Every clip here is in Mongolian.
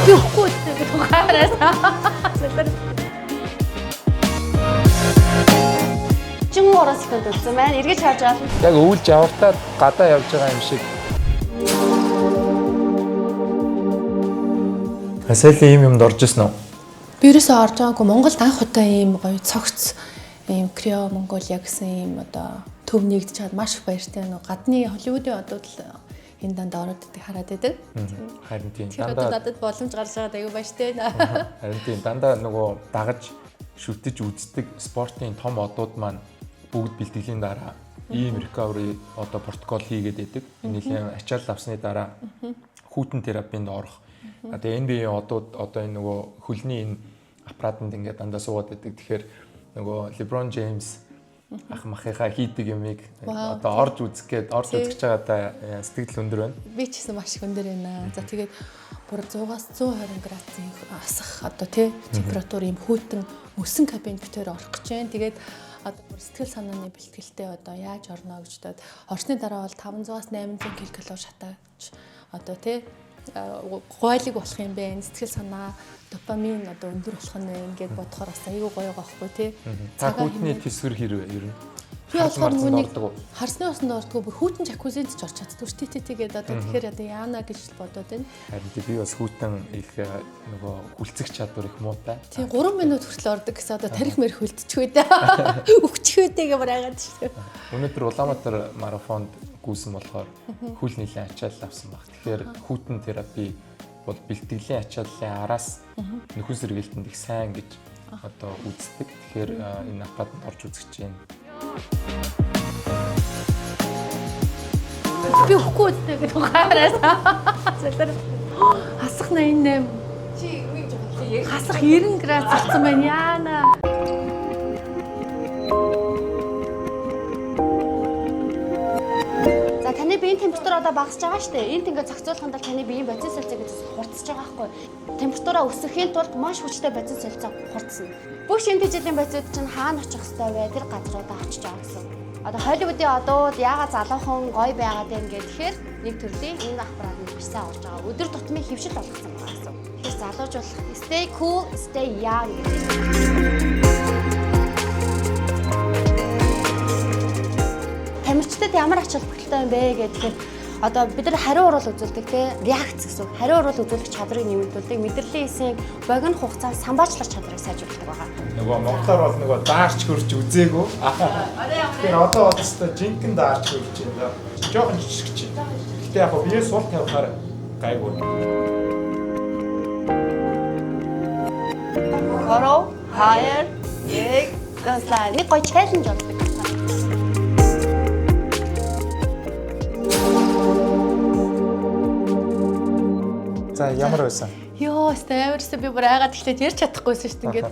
Би өгөхгүй гэдэг тухайраас. 43 секунд үлдсэн байна. Эргэж харж байна. Яг өвөл жавартаад гадаа явж байгаа юм шиг. Асалийн ийм юмд орж ирсэн үү? Би ерөөсөө орж байгаагүй. Монголд анх удаа ийм гоё цогц ийм Крио Монголиа гэсэн ийм одоо төв нэгдэж чад маш их баяртай. Нөгөө гадны Холливуудын одууд л энэ дандаа ороод идэг хараад идэг. Харин тийм Тэр одоо дандаа надад боломж гарч байгаад аягүй баяртай байна. харин тийм дандаа нөгөө дагаж шүтэж үздэг спортын том одууд маань бүгд бэлтгэлийн дараа ийм recovery одоо протокол хийгээд байдаг. Нэлээд ачаал авсны дараа хүйтэн терапинд орох. А тэгээ NBA одууд одоо энэ нөгөө хөлний энэ аппаратанд ингээд дандаа суугаад байдаг. Тэгэхээр нөгөө LeBron James ах махынхаа хийдэг юмыг Вау. одоо орж үзэх гээд орж үзэж байгаадаа сэтгэл өндөр байна. Би ч гэсэн маш их өндөр байна. За тэгээд бүр 100-аас 120 градусын асах одоо тий температур ийм хүйтэн мөсөн кабинд битээр орох гэж байна. Тэгээд одоо бүр сэтгэл санааны бэлтгэлтэй одоо яаж орно гэж бодоод орсны дараа бол 500-аас 800 ккал шатаач одоо тий гуайлыг болох юм бэ? Сэтгэл санаа допамин одоо өндөр болох нь вэ гэд бодохоор бас айгүй гоё байгаа хгүй тий. Та Цагаа хүйтний хэмнээд. төсвөр хэрвээ ер нь Би болохоор марзанд нүг ордог уу? харсны усанд ордгоо бүр хүйтэн жакузинд ч орч чаддгүй шүү дээ. Тий тэгээд одоо тэгэхээр одоо яана гэж л бодоод байна. Харин тий би бас хүйтэн их нөгөө хүлцэх чадвар их муутай. Тийм 3 минут хүртэл ордог гэсэн одоо тарих мэр хөлдчихвээ дээ. Өвчихвээ дээ гэмээр айгаад шүү дээ. Өнөөдөр Улаанбаатар марафонд гүйсэн болохоор хөл нэлээд ачаал авсан баг. Тэгэхээр хүйтэн терапи бол бэлтгэлийн ачааллын араас нөхөн сэргийлтэнд их сайн гэж одоо үздэг. Тэгэхээр энэ аппаратанд орж үзэж байна. Би өгөхгүй үстэй гэдэг тухайраас. Залар хасах 88. Чи үгүй жоохон яг Хасах 90 градус болсон байна. Яана. За таны биеийн температур одоо багасж байгаа шүү дээ. Энд ингээд зохицуулахын тулд таны биеийн бодис солилцоо гэж хурцсаж байгаа байхгүй. Температураа өсөхийн тулд маш хүчтэй бодис солилцоо хурцсна. Бүх шинэ жилийн бодисууд чинь хаана очих ёстой вэ? Тэр газруудаа очиж байгаа гэсэн. Одоо Холливуудын одууд яагаад залуухан гоё байгаад байна гэхээр нэг төрлийн энэ аппарат нь маш сайн орж байгаа. Өдөр тутмын хөвшил болгосон байгаа гэсэн. Тэгэхээр залуужуулах stay cool, stay young гэж. Тамирчдад ямар ач холбогдолтой юм бэ гэхээр одоо бид нар хариу урвал үзүүлдэг те реакц гэсэн үг. Хариу урвал үзүүлэх чадрыг нэмэгдүүлдэг, мэдрэлийн эсийн богино хугацаанд самбаачлах чадрыг сайжруулдаг байгаа. Нөгөө монголоор бол нөгөө даарч хөрч үзээгүй. Тэгэхээр одоо бол өстой жинхэнэ даарч хөрч байна да. Жохон жижиг чинь. Гэтэ яг хөө бие сул тавихаар гайгүй. 3 2 1 гаслаа. Нэг гоё чаленж болдог. За ямар байсан? Йоо, өстэй амарсаа би бүр айгаад эхлээд ярьж чадахгүйсэн шүү дээ. Ингээд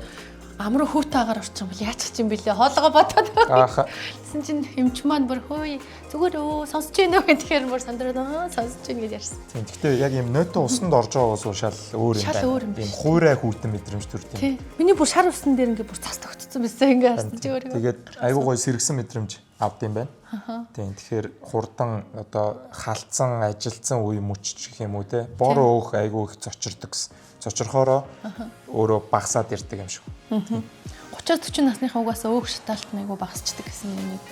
амруу хүүт агаар орчих юм бол яачих юм бэлээ. Хоолойгоо бодоод. Ааха. Тэгсэн чинь эмч маань бүр хөөе зүгээр өө сонсож гин үү гэхээр бүр сандраад аа сонсож гин гэж ярьсан. Тийм. Гэхдээ яг ийм нойтон усанд орж байгаа бас шал өөр юм Шал байна. өөр юм Ийм биш. хуурай хүйтэн мэдрэмж төрдөг. Тий. Миний бүр шар усан дээр ингээд бүр цас тогтцсон байсан ингээд харсан чи өөрөө. Тэгээд айгуу гоё сэргсэн мэдрэмж авд юм байна. Тийм. Тэгэхээр хурдан одоо халтсан, ажилтсан үе мөчч гэх юм уу те. Бор өөх айгуу их зочирдог гэсэн. Зочирхоороо өөрөө багасаад ирдэг юм шиг. 30-аас 40 насныхаа угаасаа өөх шатаалт нь айгуу багасчдаг гэсэн юм нэг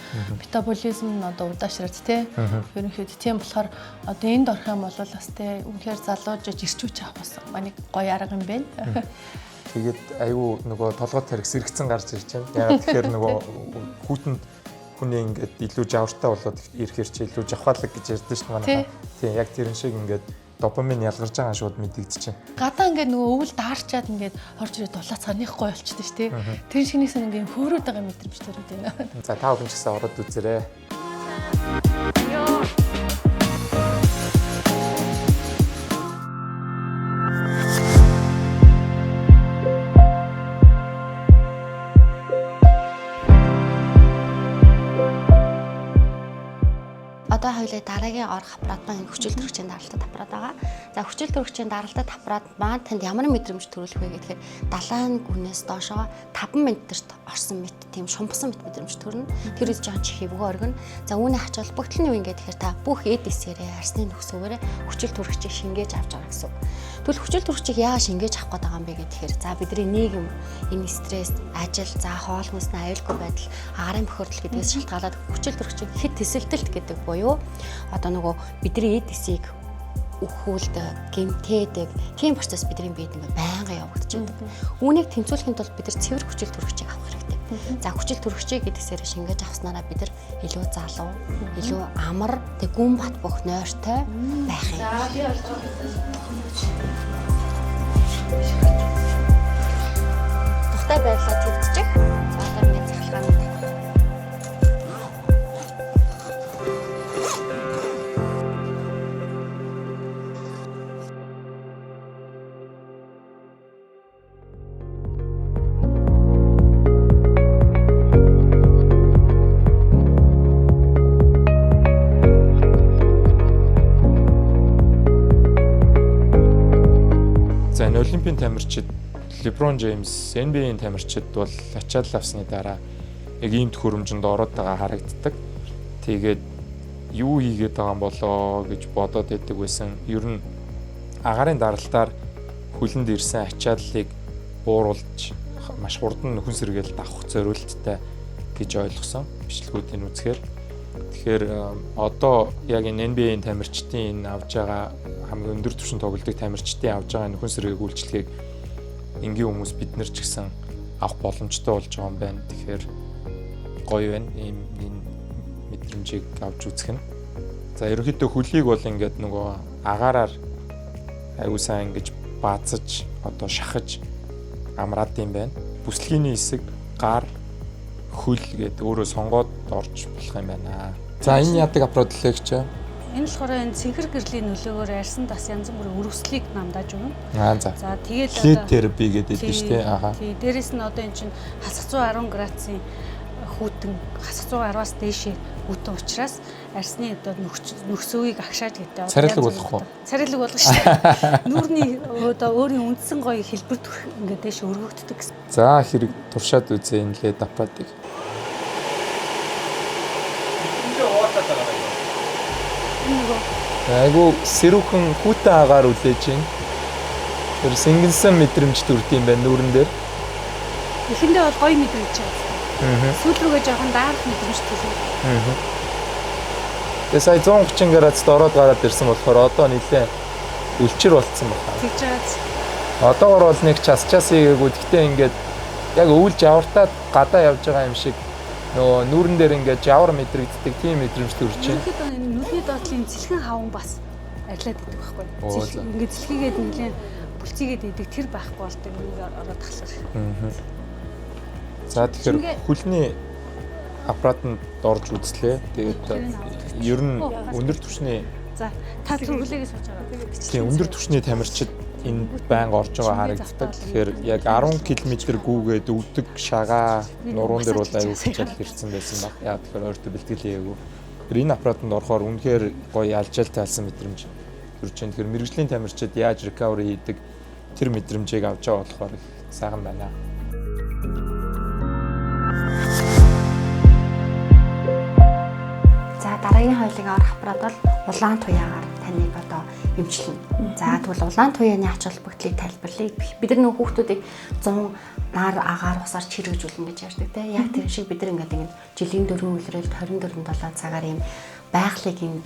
метаболизм нь одоо удаашраад тий. Ерөнхийдөө тийм болохоор одоо энд орох юм бол бас тий үнэхээр залуужж ирч хүч авах бас маник гоё арга юм байна. Тэгээд айгуу нөгөө толгой тарих сэргцэн гарч ирж байна. Яагаад тэгэхээр нөгөө хүүтэнд хүний ингээд илүү жавартай болоод ирэхэр чи илүү жавхаалаг гэж ярьдэн шүү дээ манайхаа. Тийм яг тэрэн шиг ингээд допамин ялгарч байгаа шууд мэдэгдэж байна. Гадаа ингээд нөгөө өвөл даарчаад ингээд орж ирээд дулаацгаа них гоё болчихдээ шүү тий. Тэр шигнээс ингээд хөөрөөд байгаа мэдрэмж төрөд байна. За та бүхэн ч гэсэн ороод үзээрэй. Одоо хоёлаа дараагийн орох аппарат маань хүчил төрөгчийн даралтад аппарат байгаа. За, хүчил төрөгчийн даралтад аппарат маань танд ямар мэдрэмж төрүүлэх вэ гэхээр далайн гүнээс доошоо 5 метрт орсон мэт тийм шумбсан мэт мэдрэмж төрнө. Тэр үед жоон чихэвгөө оргино. За, үүний ач холбогдол нь юу юм гэхээр та бүх эд эсээрээ арсны нөхсөөрөө хүчил төрөгчийг шингээж авч байгаа гэсэн үг. Тэгвэл хүчил төрөгчийг яагаад шингээж авах гээд байгаа юм бэ гэхээр за бидний нийгэм энэ стресс, ажил, за хоол хүнсний аюулгүй байдал, агаарын бохирдол гэдгээс шалтгаалаад хүчил төрөгчийг хэд тэсэлтэлт гэдэг буюу одоо нөгөө бидний эд эсийг өхүүлдэг, гэмтээдэг тийм процесс бидний биед ингээ байнга явагдчихэдэг. Үүнийг тэмцүүлэхийн тулд бид нар цэвэр хүчил төрөгчийг авах хэрэгтэй. За, хүчил төрөгчийг гэдгсээр шингээж авснараа бид нар илүү залуу, илүү амар, тэг гүн бат бөх нойртой байх юм. За, би олж байгаа. Тухтай байдлаа твдчих. За, одоо ингээд цахилгааны тавих. За, энэ Олимпийн тамирчид LeBron James, NBA-ийн тамирчид бол ачаал авсны дараа яг ийм төхөөрөмжөнд ороод байгаа харагддаг. Тэгээд юу хийгээд байгаа юм болоо гэж бодоод байдаг байсан. Ер нь агаарын даралтаар хөлөнд ирсэн ачааллыг бууруулж маш хурдан нөхөн сэргээл давах зориулттай гэж ойлгосон бичлэгүүдийг үзэхээр. Тэгэхээр одоо яг энэ NBA-ийн тамирчдын энэ авж байгаа хамгийн өндөр түвшинд тоглодог тамирчдын авж байгаа нөхөн сэргээг үйлчилгээг энгийн хүмүүс бид нар ч гэсэн авах боломжтой болж байгаа юм байна. Тэгэхээр гоё байна. Ийм энэ мэдрэмжийг авч үзэх нь. За, ерөнхийдөө хөлийг бол ингээд нөгөө агаараар аюу сайн ингэж баазаж одоо шахаж амраад юм байна. Бүслэгийн хэсэг, гар, хөл гээд өөрөө сонгоод орж болох юм байна. За, энэ яадаг аппарат лээ гэж. Энэ болохоор энэ цэнхэр гэрлийн нөлөөгөөр арьсан тас янз бүрийн өрөвслийг намдааж өгнө. Аа, за. За, тэгээд Лед терапи гэдэг нь шүү дээ. Аха. Тий, дээрэс нь одоо энэ чинь хасах 110 градусын хүйтэн, хасах 110-аас дээшээ хүйтэн учраас арьсны одоо нөхсөөгийг агшааж гэдэг. Царайлаг болох уу? Царайлаг болох шүү дээ. Нүүрний одоо өөрийн үндсэн гоё хэлбэр төрх ингээд дээш өргөгддөг гэсэн. За, хэрэг туршаад үзье энэ лед аппаратыг. Айгу сэрүүхэн хүйтэн агаар үлээж байна. Тэр сэнгэнсэн мэдрэмж төрд юм байна нүүрэн дээр. Эхэндээ бол гоё мэдрэмж байгаа. Сүүл рүүгээ жоохон даарах мэдрэмж төлөв. Тэгээ сая 130 градусд ороод гараад ирсэн болохоор одоо нэлээ үлчир болцсон байна. Тэгж байгаа. Одоогор бол нэг час час хийгээгүй. Гэхдээ ингээд яг өвөл жавартаад гадаа явж байгаа юм шиг нөгөө нүүрэн дээр ингээд жавар мэдрэгддэг тийм мэдрэмж төрж байна. Ерөнхийдөө энэ нүдний доотлын цэлхэн хаван бас арилаад идэг байхгүй. Оо, за. Ингээд цэлхийгээд нэлээд бүлцийгээд идэг тэр байхгүй болдог нэг ороод тахлаар. За, тэгэхээр хөлний аппаратанд орж үзлээ. Тэгээд ер нь өндөр түвшний За, та зүрхлээгээ сууж байгаа. Тийм, өндөр түвшний тамирчид энд байнга орж байгаа харагддаг. Тэгэхээр яг 10 км гүгээд өвдөг шагаа нуруунд дээр бол аюул хичээл ирсэн байсан баг. Яа тэгэхээр ойртой бэлтгэл хийгээгүй. Тэр энэ аппаратанд орохоор үнэхээр гоё алжаал тайлсан мэдрэмж төрж байна. Тэгэхээр мэргэжлийн тамирчид яаж recovery хийдэг тэр мэдрэмжийг авч байгаа болохоор их сайхан байна. За, дараагийн хоёлын орох аппарат бол улаан туяагаар таныг одоо эмчилнэ. За, тэгвэл улаан туяаны ач холбогдлыг тайлбарлая. Бид нар нөх хүүхдүүдийг 100 нар агаар усаар чирэгжүүлнэ гэж ярьдаг те. Яг тэр шиг бид нар ингээд жилийн 4 үлрэлт 24 7 цагаар ийм байгалыг ийм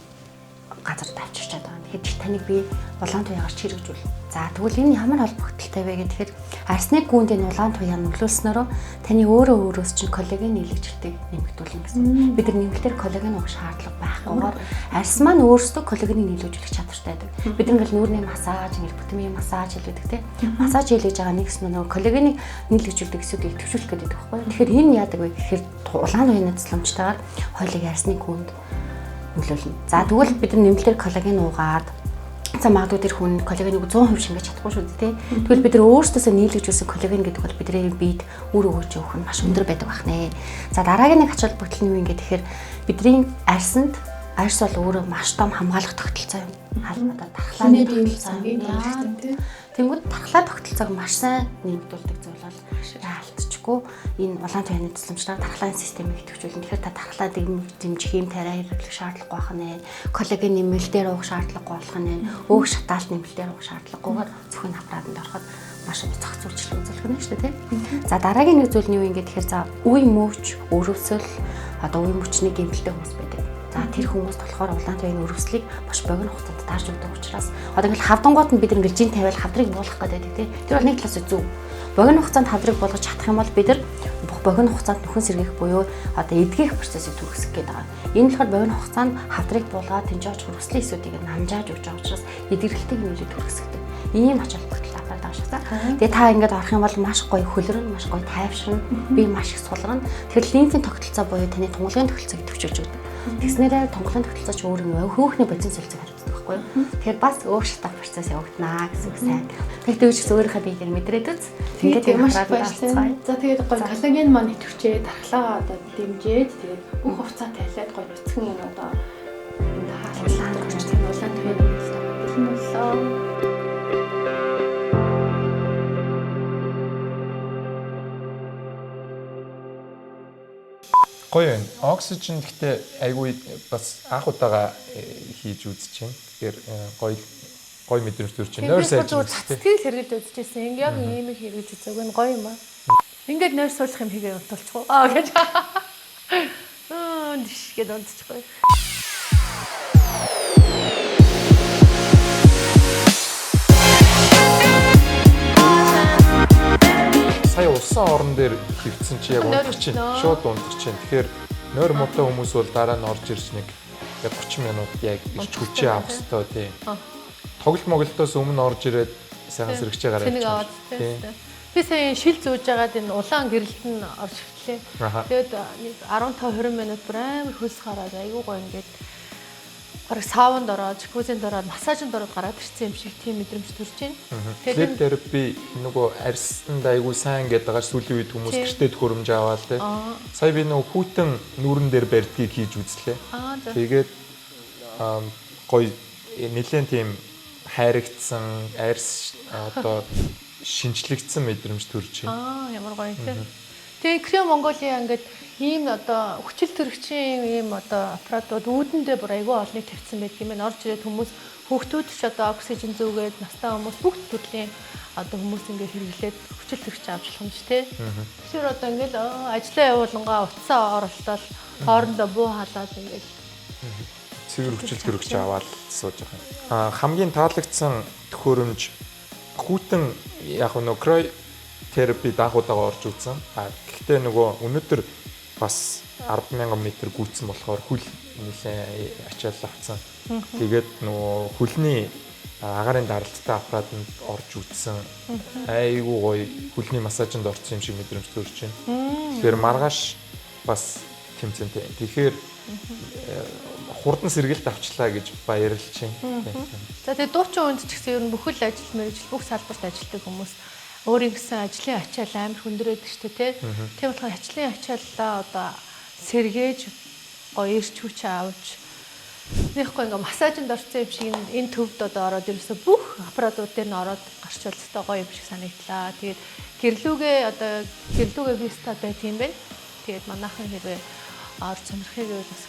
газар тавьчихчаад байгаа. Тэгэхээр чи таныг би улаан туяагаар чирэгжүүлнэ. За, тэгвэл энэ ямар холбогдолтой вэ гэхээр арсны гүнд энэ улаан туяа нөлөөлснөөрөө таны өөрөө өөрөөс чинь коллаген нийлэгчлэлтийг нэмэгдүүлнэ гэсэн. Бид нар нэмэлтээр коллаген уух шаардлага байхгүйгээр арс маань өөрсдөө коллагенийг нийлүүлэх чадвартай байдаг. Бид нар ингээл нүүрний массаж, ингээл бүтмийн массаж хийлгэдэг те. Массаж хийлгэж байгаа нэг гэсэн нөгөө коллагеныг нийлэгжүүлдэг эсүүдийг идэвхжүүлэх гэдэг байхгүй. Тэгэхээр энэ яадаг вэ гэхээр улаан туяаны тусламжтайгаар хойлыг арсны гүнд нөлөөлнө. За, тэгвэл бид нар нэмэлтээр коллаген уугаад за магадгүй тэр хүн коллагеныг 100% шингээж чадахгүй шүү дээ, тий. Тэгвэл бид нар өөрсдөөсөө нийлэгжүүлсэн коллаген гэдэг бол бидний биед үр өгөөж өгөх нь маш өндөр байдаг байх нэ. За, дараагийн нэг ач холбогдол нь юу юм гэхээр бидний арсанд Арьс бол өөрөө маш том хамгаалах тогтолцоо юм. Одоо дархлааны тогтолцоо юм. Тэнгүүд дархлаа тогтолцоог маш сайн нэмэгдүүлдэг зүйл бол яалтчгүй энэ улаан туяаны тусламжлаар дархлааны системийг идэвхжүүлнэ. Тэгэхээр та дархлаа дэмжих юм тариа хэрэглэх шаардлагагүй байх нэ. Коллаген нэмэлтээр уух шаардлагагүй болох нэ. Өөх шатаалт нэмэлтээр уух шаардлагагүйгээр зөвхөн аппаратанд ороход маш зохиц үйлчлэг үзүүлэх нь шүү дээ, тийм. За дараагийн нэг зүйл нь юу юм бэ гэхээр за үе мөвч, өрөвсөл, одоо үе мөчний гэмтэлтэй хүмүүс байдаг. За тэр хүмүүст болохоор улаан туяаны өрөвслийг маш богино хугацаанд таарч өгдөг учраас одоо ингээл хавдангууд нь бид ингээл жин тавиал хавдрыг буулгах гэдэг тийм. Тэр бол нэг талаас зөв. Богино хугацаанд хавдрыг буулгаж чадах юм бол бид нар богино хугацаанд нөхөн сэргээх буюу одоо эдгэх процессыг түргэсгэх гээд байгаа. Энэ болохоор богино хугацаанд хавдрыг буулгаад тэнцээ очих өрөвслийн эсүүдийг намжааж өгч байгаа учраас эдгэрэлтийг нэрээ түргэсгдэг. Ийм ач холбогдол аваад байгаа шүү дээ. Тэгээ та ингээд орох юм бол маш гоё хөлөрн, маш гоё тайвширна, бие маш их сулрана. Тэгэхээр лимфийн тогтолцоо буюу таны тунгалгийн тогтолцоог идэвхжүүлж өгдөг. Тэгснээрээ тунгалгийн тогтолцоо ч өөр юм хөөхний бодис солилцоог хариуцдаг байхгүй юу? Тэгэхээр бас өөр шатах процесс явагдана гэсэн үг сайн. Тэгэхээр дүүж өөрийнхөө бие дээр мэдрээд үз. Тэгээд маш баярлалаа. За тэгээд гоё коллаген маань идэвхжээ, дархлаагаа одоо дэмжиж, тэгээд бүх хувцас тайлаад гоё нүцгэн энэ одоо энэ хаалт орчих улаан туяаны бэлэн боллоо. Гоё юм. Oxygen гэхдээ айгүй бас анх удаага хийж үзэж байна. Тэгэхээр гоё гоё мэдрэмж төрж байна. Нойр сайж цацгийг хэрэглэж үзчихсэн. Ингээ яг ийм их хэрэглэж үзээг нь гоё юм аа. Ингээд нойр суулгах юм хийгээ унтуулчих уу? Аа гэж. Аа тийш гээд унтчихгүй. Сая усан орон дээр хөвцөн чи яг унтах чинь шууд унтах чинь. Тэгэхээр нойр муутай хүмүүс бол дараа нь орж ирж нэг яг 30 минут яг ирч хүчээ авах хэрэгтэй тийм. Тоглолт моголтоос өмнө орж ирээд сайхан сэрэгчээ гараад тийм. Би сая шил зүүж байгаад энэ улаан гэрэлт нь орж иртлээ. Тэгээд нэг 15 20 минут бүр амар хөлс гараад айгүй гоё ингээд бараг саунд ороод, жакузинд ороод, массажинд ороод гараад ирсэн юм шиг тийм мэдрэмж төрж байна. Тэгээд терапи нөгөө арьсанд айгүй сайн гэдэг байгаа сүүлийн үед хүмүүс гэртээ төхөөрөмж аваад тий. Сая би нөгөө хүйтэн нүүрэн дээр барьдгийг хийж үзлээ. Тэгээд гоё нэлээд тийм хайрагдсан, арьс одоо шинжлэгдсэн мэдрэмж төрж байна. Аа ямар гоё тий. Тэгээ Крио Монголиа ингээд ийм одоо хүчил төрөгчийн ийм одоо аппаратууд үүдэндээ бүр айгүй олныг тавьсан байдаг юм байна. Орж ирээд хүмүүс хүүхдүүд ч одоо оксижен зүүгээд настай хүмүүс бүх төрлийн одоо хүмүүс ингээд хэрэглээд хүчил төрөгч авч болох юм чи тий. Тэгэхээр одоо ингээд ажиллаа явуулангаа утсаа оролтол хоорондоо буу халаад ингээд цэвэр хүчил төрөгч аваад сууж байгаа юм. Аа хамгийн таалагдсан төхөөрөмж хүйтэн яг нөө крой терапи даахуудаага орж үзсэн. А гэхдээ нөгөө өнөөдөр бас 10,000 м гүйцсэн болохоор хөл нэлээ ачаал авцсан. Тэгээд нөгөө хөлний агаарын даралттай аппаратанд орж үзсэн. Айгүй гоё хөлний массажинд орсон юм шиг мэдрэмж төрж байна. Тэгэхээр маргааш бас тэмцэнтэй. Тэгэхээр хурдан сэргэлт авчлаа гэж баярлж байна. За тэгээд дуучин хүнд ч гэсэн ер нь бүхэл ажил мэргэжил бүх салбарт ажилладаг хүмүүс өөрийн гэсэн ажлын ачаал амар хүндрээд шүү дээ, тий. Тийм болохоор ажлын ачааллаа одоо сэргээж гоё эрч хүч авч нэхгүй ингээ массажинд орсон юм шиг энэ төвд одоо ороод ерөөсө бүх аппаратууд дээр нь ороод гарчвал өстой гоё юм шиг санагдлаа. Тэгээд гэрлүүгээ одоо гэрлүүгээ виста байт юм байна. Тэгээд манайхан хэрвээ орж сонирхъя гэвэл бас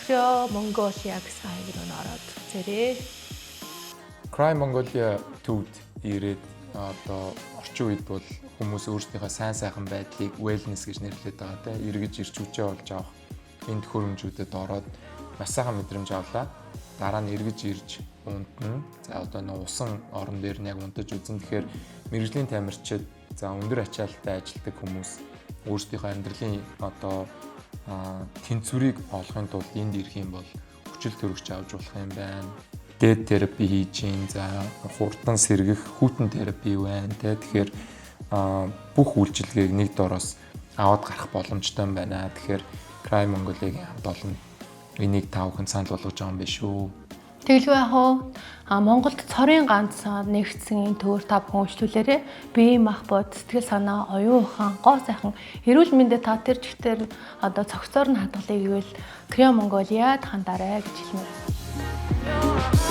Крио Монголиа гэсэн хаяг руу н ороод үзээрэй. Cry Mongolia төвд ирээд одоо орчин үед бол хүмүүс өөрсдийнхөө сайн сайхан байдлыг wellness гэж нэрлэдэг байгаа тийм эргэж ирч хүчээ олж авах энэ төхөөрөмжүүдэд ороод маш сайхан мэдрэмж авлаа. Дараа нь эргэж ирж унтна. За одоо нэг усан орон дээр нь яг унтаж үзэн. Тэгэхээр мэргэжлийн тамирчид за өндөр ачаалттай ажилладаг хүмүүс өөрсдийнхөө амьдралын одоо тэнцвэрийг олохын тулд энд ирэх юм бол хүчил төрөгч авч болох юм байна. Дээд терапи хийж гин, за хурдан сэргэх хүйтэн терапи байна те. Тэгэхээр бүх үйлчилгээг нэг дороос аваад гарах боломжтой юм байна. Тэгэхээр Cry Mongolia-гийн хамт олон энийг та бүхэн санал болгож байгаа юм биш үү? Тэгэлгүй яах вэ? Монголд цорын ганц нэгдсэн энэ төвөр та бүхэн үйлчлүүлээрэй. Бие махбод, сэтгэл санаа, оюун ухаан, гоо сайхан эрүүл мэндэд та тэр чигтэр одоо цогцоор нь хадгалъя гэвэл Крио Монголиад хандаарай гэж хэлмээр.